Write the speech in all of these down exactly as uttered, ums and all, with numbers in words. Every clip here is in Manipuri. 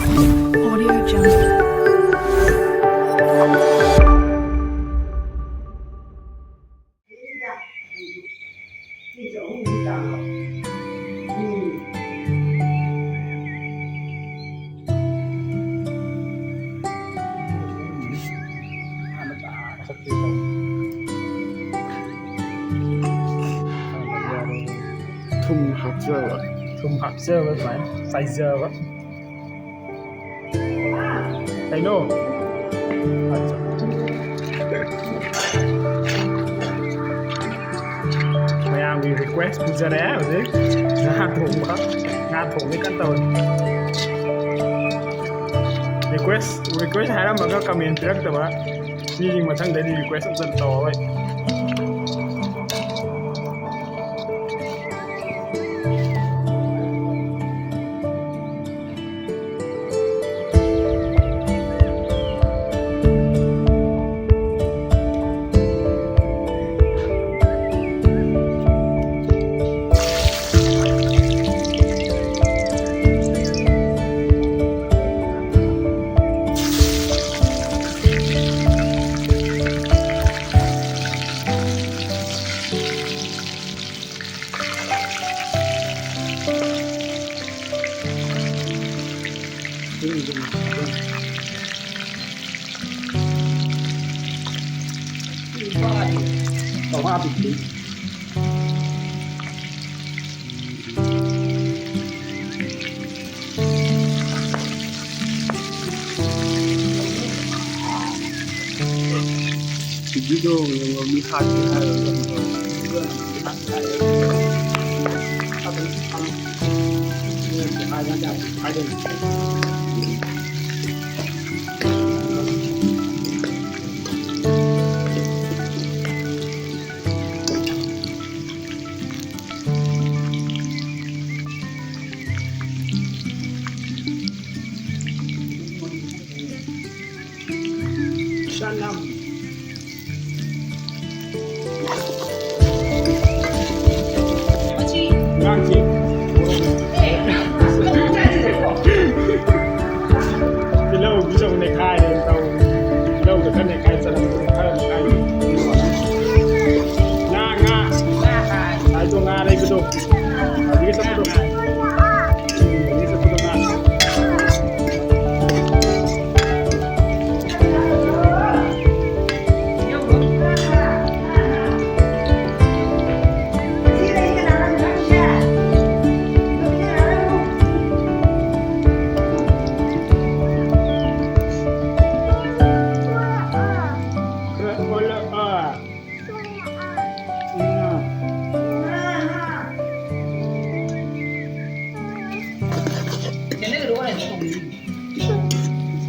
Audio Jungle. ꯊꯨꯝ ꯍꯥꯞꯆꯕ꯫ ꯊꯨꯝ ꯍꯥꯞꯆꯕ ꯁꯨꯃꯥꯏꯅ ꯆꯥꯏꯖꯕ꯫ ꯀꯩꯅꯣ? ꯃꯌꯥꯝꯒꯤ request ꯄꯨꯖꯔꯛꯑꯦ ꯍꯧꯖꯤꯛ꯫ ꯉꯥ ꯊꯣꯡꯕ, ꯉꯥ ꯊꯣꯡꯕꯩ ꯀꯟꯅ ꯇꯧꯔꯤ꯫ Request, request ꯍꯥꯏꯔꯝꯃꯒ comment ꯄꯤꯔꯛꯇꯕ ꯃꯤꯁꯤꯡ ꯃꯊꯪꯗꯗꯤ request ꯑꯝꯇ ꯇꯧꯔꯔꯣꯏ꯫ ꯚꯤꯗꯤꯑꯣ ꯌꯦꯡꯕ ꯃꯤ ꯍꯥꯠꯀꯦ ꯍꯥꯏꯔꯒ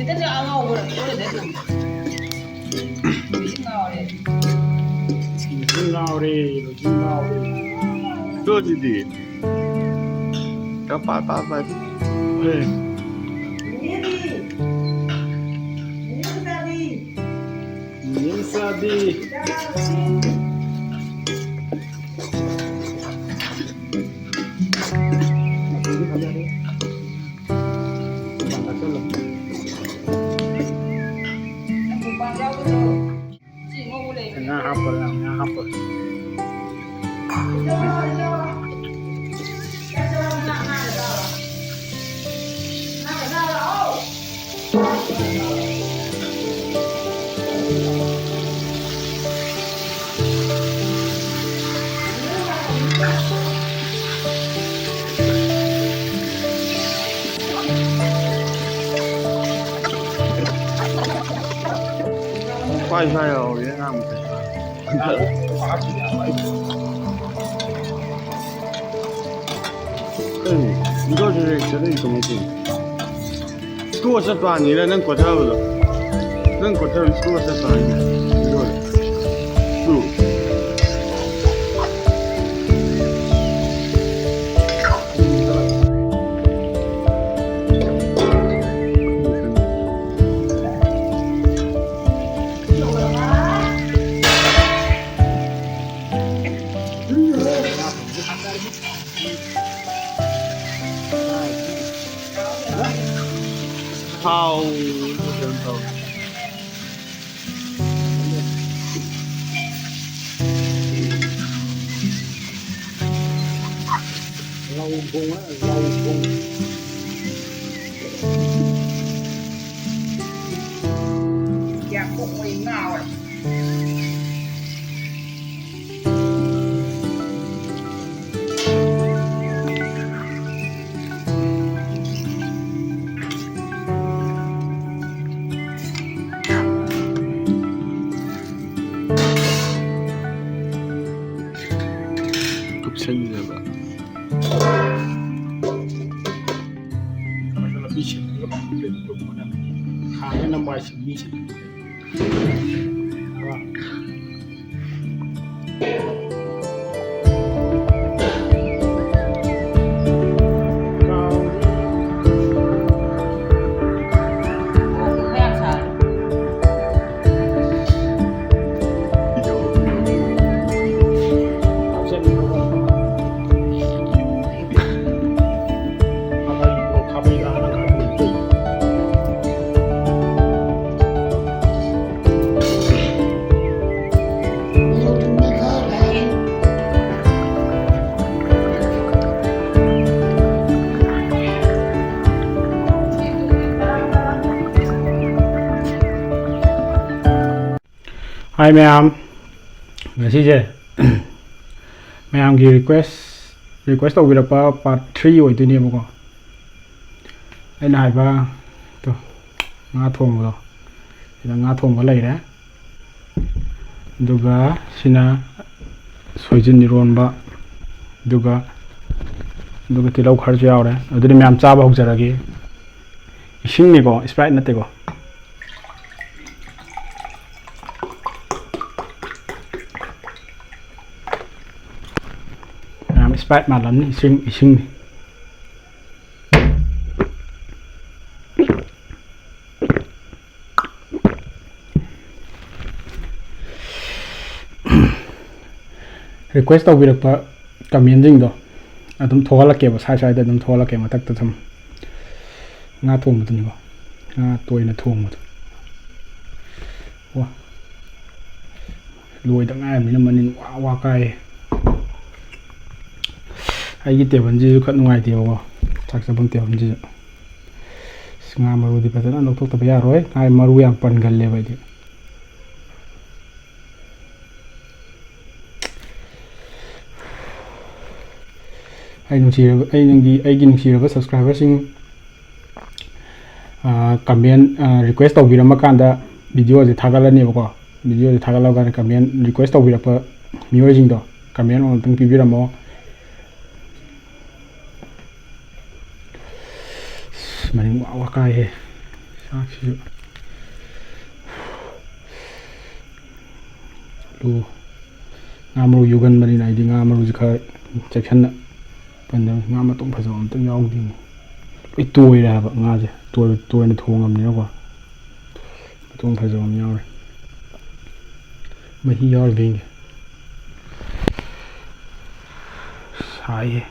ꯁꯤꯗꯤ ꯑꯉꯥꯎꯕ ꯑꯣꯏꯔꯦ ꯑꯗꯨꯝ꯫ ꯂꯣꯏꯁꯤꯟ ꯉꯥꯎꯔꯦ꯫ ꯂꯣꯏꯁꯤꯟ ꯉꯥꯎꯔꯦ, ꯂꯣꯏꯁꯤꯟ ꯉꯥꯎꯔꯦ꯫ ꯇꯣ ꯑꯗꯨꯗꯤ꯫ ꯇ ꯄꯥ ꯄꯥ ꯄꯥ꯫ ꯑꯦ꯫ ꯅꯦꯅꯦꯗꯤ? ꯅꯦꯅꯦ ꯃꯆꯥꯗꯤ? ꯅꯦꯅꯦ ꯃꯆꯥꯗꯤ? ꯉꯥ ꯍꯥꯞꯄꯣ, ꯉꯥ ꯍꯥꯞꯄꯣ꯫ ꯁ꯭ꯋꯥꯏ ꯁ꯭ꯋꯥꯏ ꯌꯧꯔꯦ ꯑꯉꯥꯡ ꯃꯈꯩ꯫ ꯀꯩꯅꯣ? ꯚꯤꯗꯤꯑꯣꯁꯦ ꯔꯦꯛ ꯆꯠꯂꯛꯏ ꯀꯃꯥꯏ ꯇꯧꯔꯤꯅꯣ? ꯁ꯭ꯂꯣ ꯆꯠꯄ ꯍꯥꯟꯅꯤꯅ ꯅꯪ ꯀꯣꯠꯊꯕꯗꯣ꯫ ꯅꯪ ꯀꯣꯠꯊꯕꯗꯣ ꯁ꯭ꯂꯣ ꯆꯠꯄ ꯍꯥꯟꯅꯤꯅ꯫ ꯚꯤꯗꯤꯑꯣꯗꯣ꯫ ꯁ꯭ꯂꯣ꯫ ꯊꯥꯎ ꯀꯩꯅꯣ ꯇꯧ꯫ ꯂꯧ ꯊꯣꯡꯉ ꯂꯧ ꯊꯣꯡ꯫ ꯌꯥꯝ ꯀꯨꯞꯅ ꯉꯥꯎꯔꯦ꯫ ꯀꯨꯞꯁꯟꯅꯕ꯫ ꯂꯝꯕꯤ ꯁꯦꯝꯕꯗ ꯂꯩꯕ ꯀꯨꯞꯄꯅ꯫ ꯍꯥꯟꯅ ꯅꯝꯕꯔꯁꯤ ꯃꯤꯁꯦ꯫ ꯍꯥꯏ ꯃꯌꯥꯝ, ꯉꯁꯤꯁꯦ ꯃꯌꯥꯝꯒꯤ ꯔꯤꯀ꯭ꯋꯦꯁ ꯔꯤꯀ꯭ꯋꯦꯁ ꯇꯧꯕꯤꯔꯛꯄ ꯄꯥꯔꯠ ꯊ꯭ꯔꯤ ꯑꯣꯏꯗꯣꯏꯅꯦꯕꯀꯣ꯫ ꯑꯩꯅ ꯍꯥꯏꯕ ꯇꯣ, ꯉꯥ ꯊꯣꯡꯕꯗꯣ, ꯁꯤꯗ ꯉꯥ ꯊꯣꯡꯕ ꯂꯩꯔꯦ, ꯑꯗꯨꯒ ꯁꯤꯅ ꯁꯣꯏꯖꯤꯟ ꯏꯔꯣꯟꯕ, ꯑꯗꯨꯒ ꯑꯗꯨꯒ ꯇꯤꯜꯍꯧ ꯈꯔꯁꯨ ꯌꯥꯎꯔꯦ꯫ ꯑꯗꯨꯗꯤ ꯃꯌꯥꯝ ꯆꯥꯕ ꯍꯧꯖꯔꯒꯦ꯫ ꯏꯁꯤꯡꯅꯤꯀꯣ, ꯏꯁꯄ꯭ꯔꯥꯏꯠ ꯅꯠꯇꯦꯀꯣ꯫ ꯃꯌꯥꯝ ꯏꯁꯄ꯭ꯔꯥꯏꯠ ꯃꯥꯜꯂꯝꯅꯤ, ꯏꯁꯤꯡ ꯏꯁꯤꯡꯅꯤ꯫ ꯔꯤꯀ꯭ꯋꯦꯁ ꯇꯧꯕꯤꯔꯛꯄ ꯀꯃꯦꯟꯁꯤꯡꯗꯣ ꯑꯗꯨꯝ ꯊꯣꯛꯍꯜꯂꯛꯀꯦꯕ, ꯁ꯭ꯋꯥꯏ ꯁ꯭ꯋꯥꯏꯗ ꯑꯗꯨꯝ ꯊꯣꯛꯍꯜꯂꯛꯀꯦ ꯃꯊꯛꯇ ꯁꯨꯝ꯫ ꯉꯥ ꯊꯣꯡꯕꯗꯨꯅꯤꯀꯣ, ꯉꯥ ꯇꯣꯏꯅ ꯊꯣꯡꯕꯗꯣ꯫ ꯋꯥ, ꯂꯣꯏꯗ ꯉꯥꯏꯔꯕꯅꯤꯅ ꯃꯅꯤꯟ ꯋꯥ ꯋꯥ ꯀꯥꯏꯌꯦ꯫ ꯑꯩꯒꯤ ꯇꯦꯕꯜꯁꯤꯁꯨ ꯈꯔ ꯅꯨꯡꯉꯥꯏꯇꯦꯕꯀꯣ, ꯆꯥꯛ ꯆꯥꯐꯝ ꯇꯦꯕꯜꯁꯤꯁꯨ꯫ ꯑꯁ, ꯉꯥ ꯃꯔꯨꯗꯤ ꯐꯖꯅ ꯂꯧꯊꯣꯛꯇꯕ ꯌꯥꯔꯣꯏ, ꯉꯥ ꯃꯔꯨ ꯌꯥꯝ ꯄꯟꯒꯜꯂꯦꯕ ꯑꯩꯗꯤ꯫ ꯑꯩ ꯅꯨꯡꯁꯤꯔꯕ, ꯑꯩ ꯅꯪꯒꯤ, ꯑꯩꯒꯤ ꯅꯨꯡꯁꯤꯔꯕ ꯁꯕꯁꯀ꯭ꯔꯥꯏꯕꯔꯁꯤꯡ, ꯀꯃꯦꯟ ꯔꯤꯀ꯭ꯋꯦꯁ ꯇꯧꯕꯤꯔꯝꯃ ꯀꯥꯟꯗ ꯚꯤꯗꯤꯑꯣꯁꯦ ꯊꯥꯒꯠꯂꯅꯦꯕꯀꯣ꯫ ꯚꯤꯗꯤꯑꯣꯁꯦ ꯊꯥꯒꯠꯂꯀꯥꯟꯗ ꯀꯃꯦꯟ ꯔꯤꯀ꯭ꯋꯦꯁ ꯇꯧꯕꯤꯔꯛꯄ ꯃꯤꯑꯣꯏꯁꯤꯡꯗꯣ ꯀꯃꯦꯟ ꯑꯃꯨꯛꯇꯪ ꯄꯤꯕꯤꯔꯝꯃꯣ꯫ ꯑꯁ, ꯃꯅꯤꯡ ꯋꯥ ꯋꯥ ꯀꯥꯏꯍꯦ꯫ ꯆꯥꯛꯁꯤꯁꯨ ꯂꯨ꯫ ꯉꯥ ꯃꯔꯨ ꯌꯨꯒꯟꯕꯅꯤꯅ ꯑꯩꯗꯤ ꯉꯥ ꯃꯔꯨꯁꯦ ꯈꯔ ꯆꯦꯛꯁꯤꯟꯅ ꯄꯟꯗꯕꯅꯤ꯫ ꯉꯥ ꯃꯇꯣꯡ ꯐꯖꯕ ꯑꯝꯇ ꯌꯥꯎꯗꯦꯅꯦ꯫ ꯂꯣꯏ ꯇꯣꯏꯔꯦ ꯍꯥꯏꯕ ꯉꯥꯁꯦ꯫ ꯇꯣꯏ-, ꯇꯣꯏꯅ ꯊꯣꯡꯉꯕꯅꯤꯅꯀꯣ꯫ ꯃꯇꯣꯡ ꯐꯖꯕ ꯑꯃ ꯌꯥꯎꯔꯦ꯫ ꯃꯍꯤ ꯌꯥꯎꯔꯤꯕ ꯌꯦꯡꯒꯦ꯫ ꯁꯥꯏꯍꯦ꯫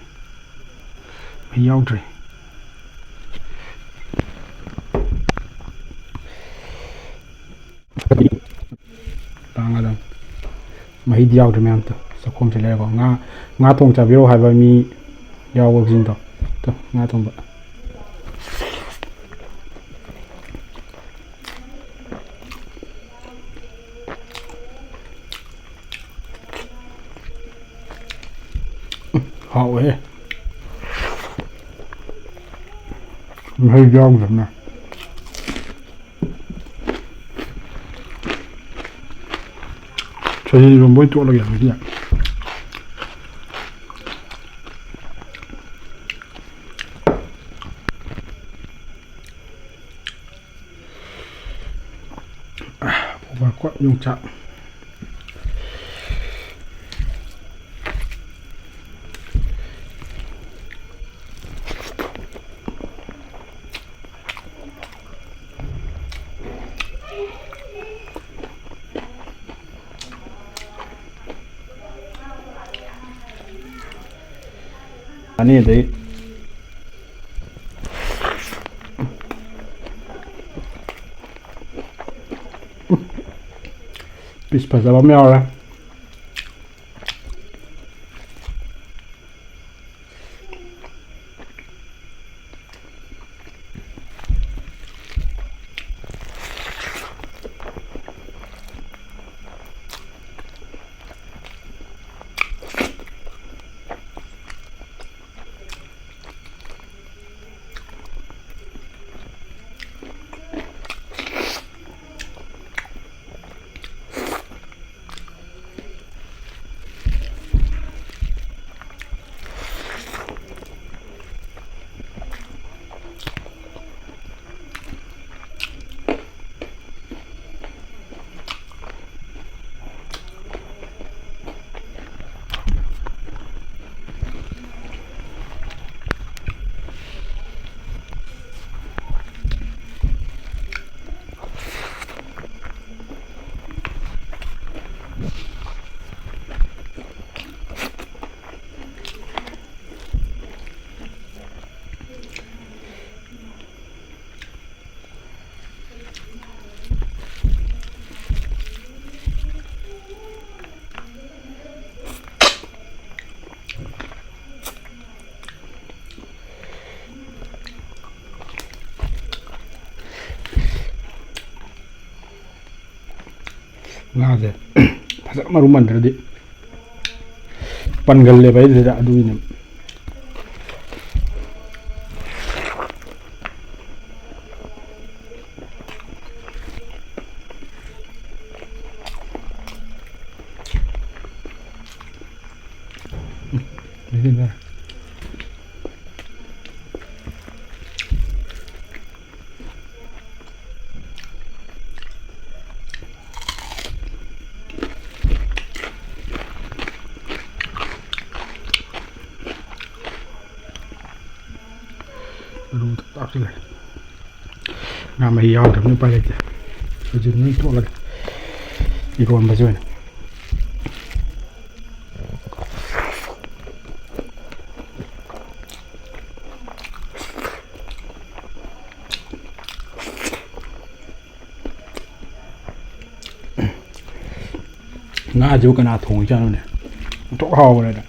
ꯃꯍꯤ ꯌꯥꯎꯗ꯭ꯔꯦ꯫ ꯂꯥꯡꯉꯗꯝ꯫ ꯃꯍꯤꯗꯤ ꯌꯥꯎꯗ꯭ꯔꯦ ꯃꯌꯥꯝ꯫ ꯇꯨ, ꯆꯥꯛꯈꯣꯝꯁꯦ ꯂꯩꯔꯦꯀꯣ꯫ ꯉꯥ, ꯉꯥ ꯊꯣꯡ ꯆꯥꯕꯤꯔꯣ ꯍꯥꯏꯕ ꯃꯤ ꯌꯥꯎꯕꯁꯤꯡꯗꯣ꯫ ꯇꯨ, ꯉꯥ ꯊꯣꯡꯕ꯫ ꯍꯥꯎꯋꯦꯍꯦ꯫ ꯃꯍꯤ ꯌꯥꯎꯗꯕꯅ꯫ ꯁꯣꯏꯖꯤꯟ ꯏꯔꯣꯝꯕ ꯑꯣꯏꯅ ꯇꯣꯠꯂꯒꯦ ꯉꯁꯤꯗꯤ꯫ ꯄꯣꯕ꯭ꯔꯀꯣꯠ ꯌꯣꯡꯆꯥꯛ꯫ ꯑꯅꯤ ꯑꯗꯩ ꯄꯤꯁ ꯐꯖꯕ ꯑꯃ ꯌꯥꯎꯔꯦ꯫ ꯉꯥꯁꯦ ꯐꯖꯅ ꯃꯔꯨ ꯃꯟꯗ꯭ꯔꯗꯤ ꯄꯟꯒꯜꯂꯦꯕ ꯑꯩꯁꯤꯗ, ꯑꯗꯨꯒꯤꯅꯦ꯫ ꯑꯂꯨ ꯇꯥꯛꯁꯤꯜꯂꯦ꯫ ꯉꯥ ꯃꯍꯤ ꯌꯥꯎꯗ꯭ꯔꯕꯅꯤꯅ ꯎꯄꯥꯏ ꯂꯩꯇꯦ꯫ ꯍꯧꯖꯤꯛ ꯅꯣꯏ ꯇꯣꯠꯂꯒꯦ꯫ ꯏꯔꯣꯟꯕꯁꯦ ꯑꯣꯏꯅ꯫ ꯉꯥꯁꯤꯕꯨ ꯀꯅꯥ ꯊꯣꯡꯉꯤꯖꯥꯠꯅꯣꯅꯦ? ꯑꯣꯟꯊꯣꯛ ꯍꯥꯎꯈ꯭ꯔꯦꯗ꯫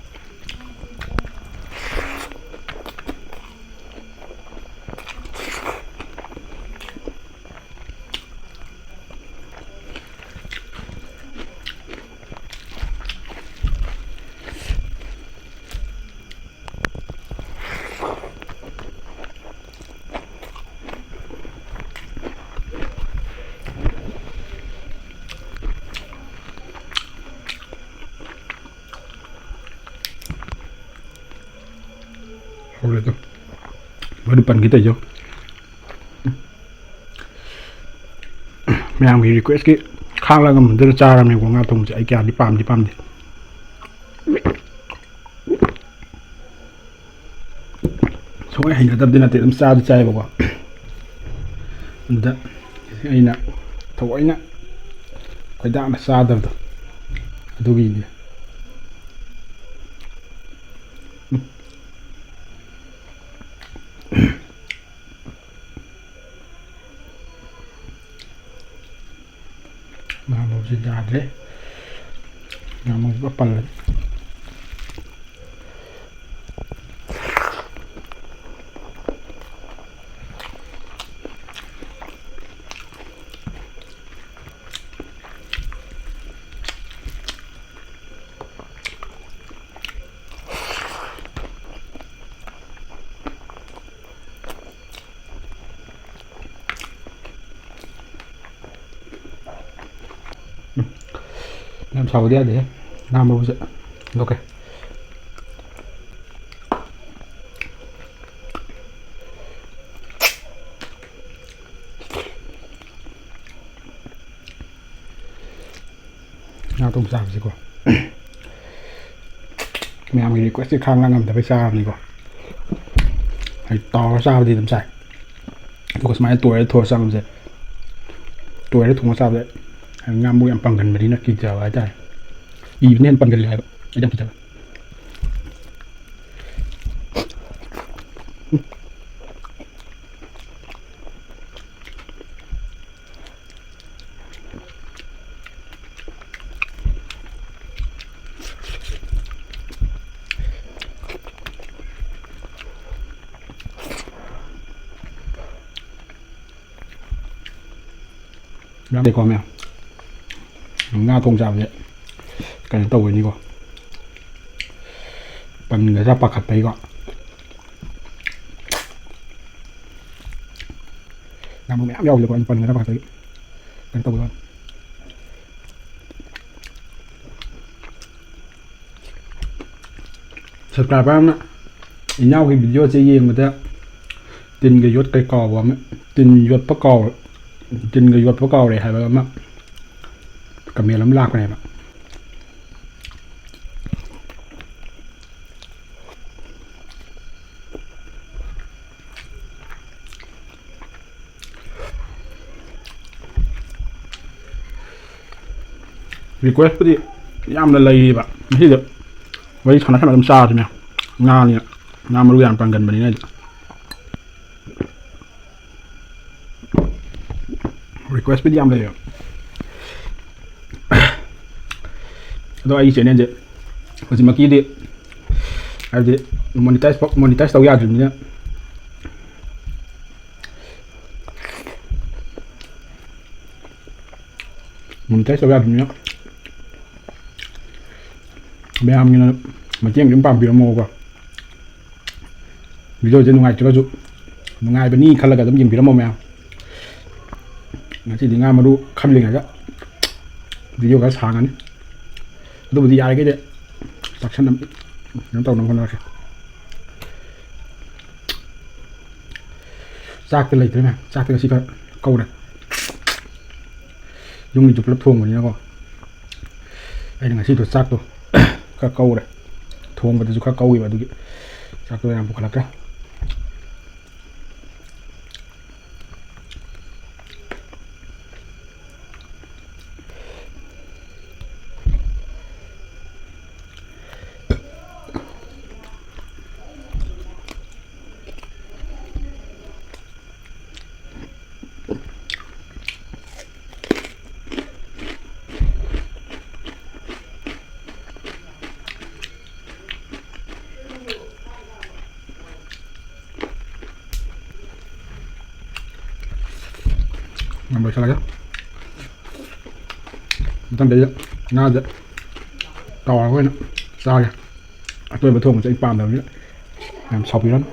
ꯍꯧꯔꯦ ꯑꯗꯨꯝ꯫ ꯃꯔꯨ ꯄꯟꯒꯦ ꯇꯧꯔꯤꯁꯦ꯫ ꯃꯌꯥꯝꯒꯤ request ꯀꯤ ꯈꯥꯡꯂꯒ ꯃꯨꯟꯗꯨꯅ ꯆꯥꯔꯕꯅꯦꯀꯣ ꯉꯥ ꯊꯣꯡꯕꯁꯦ꯫ ꯑꯩ ꯀꯌꯥꯗꯤ ꯄꯥꯝꯗꯤ ꯄꯥꯝꯗꯦ꯫ ꯁꯨꯡꯍꯩ ꯍꯩꯅꯗꯕꯗꯤ ꯅꯠꯇꯦ, ꯑꯗꯨꯝ ꯆꯥꯗꯤ ꯆꯥꯏꯌꯦꯕꯀꯣ꯫ ꯑꯗꯨꯗ ꯑꯩꯅ ꯊꯑꯣꯏꯅ ꯈꯣꯏꯗꯥꯅ ꯆꯥꯗꯕꯗꯣ ꯑꯗꯨꯒꯤꯅꯤ꯫ ꯉꯥꯃꯨꯁꯦ ꯌꯥꯗ꯭ꯔꯦ꯫ ꯉꯥꯃꯨꯁꯦ ꯄꯨꯔꯥ ꯄꯜꯂꯦ꯫ ꯌꯥꯝ ꯁꯥꯕꯗꯤ ꯌꯥꯗꯦꯍꯦ, ꯉꯥ ꯃꯔꯨꯁꯦ꯫ ꯑꯣꯀꯦ꯫ ꯉꯥ ꯊꯣꯡ ꯆꯥꯕꯁꯤꯀꯣ꯫ ꯃꯌꯥꯝꯒꯤ request ꯁꯦ ꯈꯥꯡ ꯂꯥꯡ ꯉꯝꯗꯕꯩ ꯆꯥꯕꯅꯤꯀꯣ꯫ ꯑꯩ ꯇꯥꯎꯔ ꯆꯥꯕꯗꯤ ꯑꯗꯨꯝ ꯆꯥꯏ꯫ ꯑꯗꯨꯒ ꯁꯨꯃꯥꯏꯅ ꯇꯣꯏꯔ ꯊꯣꯡꯉ ꯆꯥꯕꯁꯦ, ꯇꯣꯏꯔ ꯊꯣꯡꯉ ꯆꯥꯕꯁꯦ ꯉꯥ ꯃꯔꯨ ꯌꯥꯝ ꯄꯪꯒꯟꯕꯅꯤꯅ ꯀꯤꯖꯕ ꯍꯥꯏꯇꯥꯔꯦ꯫ ꯏꯕꯅ ꯍꯦꯟꯅ ꯄꯪꯒꯜꯂꯤ ꯍꯥꯏꯕ꯫ ꯑꯩ ꯌꯥꯝ ꯀꯤꯖꯕ꯫ ꯌꯥꯝ ꯂꯩꯀꯣ ꯃꯌꯥꯝ꯫ ꯉꯥ ꯊꯣꯡ ꯆꯥꯕꯁꯦ ꯀꯩꯅꯣ ꯇꯧꯕꯩꯅꯤꯀꯣ꯫ ꯄꯟꯒꯗ꯭ꯔꯥ ꯄꯥꯈꯠꯄꯩꯀꯣ꯫ ꯉꯥꯃꯨ ꯃꯌꯥꯝ ꯌꯥꯎꯕꯗꯀꯣ ꯑꯩꯅ ꯄꯟꯒꯗ꯭ꯔꯥ ꯄꯥꯈꯠꯄꯒꯤ ꯀꯩꯅꯣ ꯇꯧꯕ ꯋꯥꯅꯤ꯫ Subscriber ꯑꯃꯅ ꯏꯅꯥꯎꯒꯤ video ꯁꯦ ꯌꯦꯡꯕꯗ ꯇꯤꯟꯒ ꯌꯣꯠꯀ ꯀꯥꯎꯕ ꯑꯃ, ꯇꯤꯟ ꯌꯣꯠꯄ ꯀꯥꯎ-, ꯇꯤꯟꯒ ꯌꯣꯠꯄ ꯀꯥꯎꯔꯦ ꯍꯥꯏꯕ ꯑꯃ comment ꯑꯃ ꯂꯥꯛꯄꯅꯦꯕ꯫ Request ꯄꯨꯗꯤ ꯌꯥꯝꯅ ꯂꯩꯔꯤꯕ, ꯉꯁꯤꯗꯤ ꯋꯥꯔꯤ ꯁꯥꯟꯅ ꯁꯥꯟꯅ ꯑꯗꯨꯝ ꯆꯥꯔꯁꯤꯅꯦ꯫ ꯉꯥꯅꯤꯅ, ꯉꯥ ꯃꯔꯨ ꯌꯥꯝ ꯄꯪꯒꯟꯕꯅꯤꯅ ꯑꯩꯗꯤ꯫ Request ꯄꯨꯗꯤ ꯌꯥꯝ ꯂꯩꯌꯦ꯫ ꯑꯗꯣ ꯑꯩꯒꯤ channel ꯁꯦ ꯍꯧꯖꯤꯛꯃꯛꯀꯤꯗꯤ, ꯍꯥꯏꯕꯗꯤ, monetize ꯐꯥꯎ, monetize ꯇꯧ ꯌꯥꯗ꯭ꯔꯤꯕꯅꯤꯅ, monetize ꯇꯧ ꯌꯥꯗ꯭ꯔꯤꯕꯅꯤꯅ ꯃꯌꯥꯝꯒꯤꯅ ꯃꯇꯦꯡ ꯑꯗꯨꯝ ꯄꯥꯡꯕꯤꯔꯝꯃꯣꯕ꯫ Video ꯁꯦ ꯅꯨꯡꯉꯥꯏꯇ꯭ꯔꯒꯁꯨ ꯅꯨꯡꯉꯥꯏꯕꯅꯤ ꯈꯜꯂꯒ ꯑꯗꯨꯝ ꯌꯦꯡꯕꯤꯔꯝꯃꯣ ꯃꯌꯥꯝ꯫ ꯉꯁꯤꯗꯤ ꯉꯥ ꯃꯔꯨ ꯈꯜꯂꯤꯉꯩꯗ video ꯈꯔ ꯁꯥꯡꯉꯅꯤ꯫ ꯑꯗꯨꯕꯨꯗꯤ ꯌꯥꯔꯤꯈꯩꯗꯤ ꯆꯥꯛꯁꯟꯅꯕ ꯀꯩꯅꯣ ꯇꯧꯅꯕ ꯍꯣꯠꯅꯔꯁꯦ꯫ ꯆꯥꯛꯇꯤ ꯂꯩꯇ꯭ꯔꯦꯅꯦ, ꯆꯥꯛꯇꯤ ꯉꯁꯤ ꯈꯔ ꯀꯧꯔꯦ꯫ ꯌꯨꯝꯒꯤꯁꯨ ꯄꯨꯂꯞ ꯊꯣꯡꯕꯅꯤꯅꯀꯣ꯫ ꯑꯩꯅ ꯉꯁꯤꯗꯣ ꯆꯥꯛꯇꯣ ꯈꯔ ꯀꯧꯔꯦ, ꯊꯣꯡꯕꯗꯁꯨ ꯈꯔ ꯀꯧꯏꯕ, ꯑꯗꯨꯒꯤ ꯆꯥꯛꯇꯣ ꯌꯥꯝ ꯄꯨꯈꯠꯂꯛꯇ꯭ꯔꯦ꯫ ꯌꯥꯝ ꯂꯣꯏꯁꯤꯜꯂꯒꯦ꯫ ꯃꯊꯪꯗꯗꯤ ꯉꯥꯁꯦ ꯇꯥꯎꯔꯒ ꯑꯣꯏꯅ ꯆꯥꯒꯦ꯫ ꯑꯇꯣꯏꯕ ꯊꯣꯡꯕꯁꯦ ꯑꯩ ꯄꯥꯝꯗꯕꯅꯤꯅ ꯌꯥꯝ ꯁꯥꯎꯕꯤꯔꯅꯨ꯫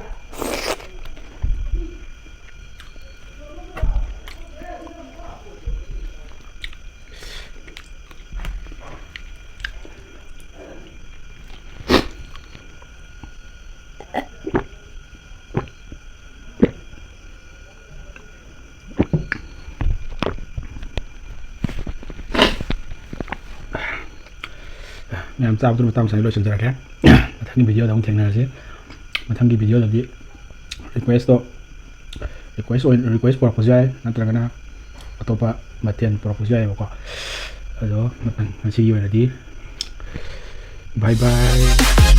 ꯃꯌꯥꯝ ꯆꯥꯕꯗꯨꯅ ꯃꯇꯥꯡ ꯆꯥꯅ ꯂꯣꯏꯁꯤꯟꯖꯔꯒꯦ꯫ ꯃꯊꯪꯒꯤ ꯚꯤꯗꯤꯑꯣꯗ ꯑꯃꯨꯛ ꯊꯦꯡꯅꯔꯁꯤ꯫ ꯃꯊꯪꯒꯤ ꯚꯤꯗꯤꯑꯣꯗꯗꯤ ꯔꯤꯀ꯭ꯋꯦꯁꯇꯣ, ꯔꯤꯀ꯭ꯋꯦꯁ ꯑꯣꯏꯅ, ꯔꯤꯀ꯭ꯋꯦꯁ ꯄꯨꯔꯛꯄꯁꯨ ꯌꯥꯏ, ꯅꯠꯇ꯭ꯔꯒꯅ ꯑꯇꯣꯞꯄ ꯃꯊꯦꯜ ꯄꯨꯔꯛꯄꯁꯨ ꯌꯥꯏꯑꯕꯀꯣ꯫ ꯑꯗꯣ ꯃꯊꯪ, ꯉꯁꯤꯒꯤ ꯑꯣꯏꯅꯗꯤ bye bye꯫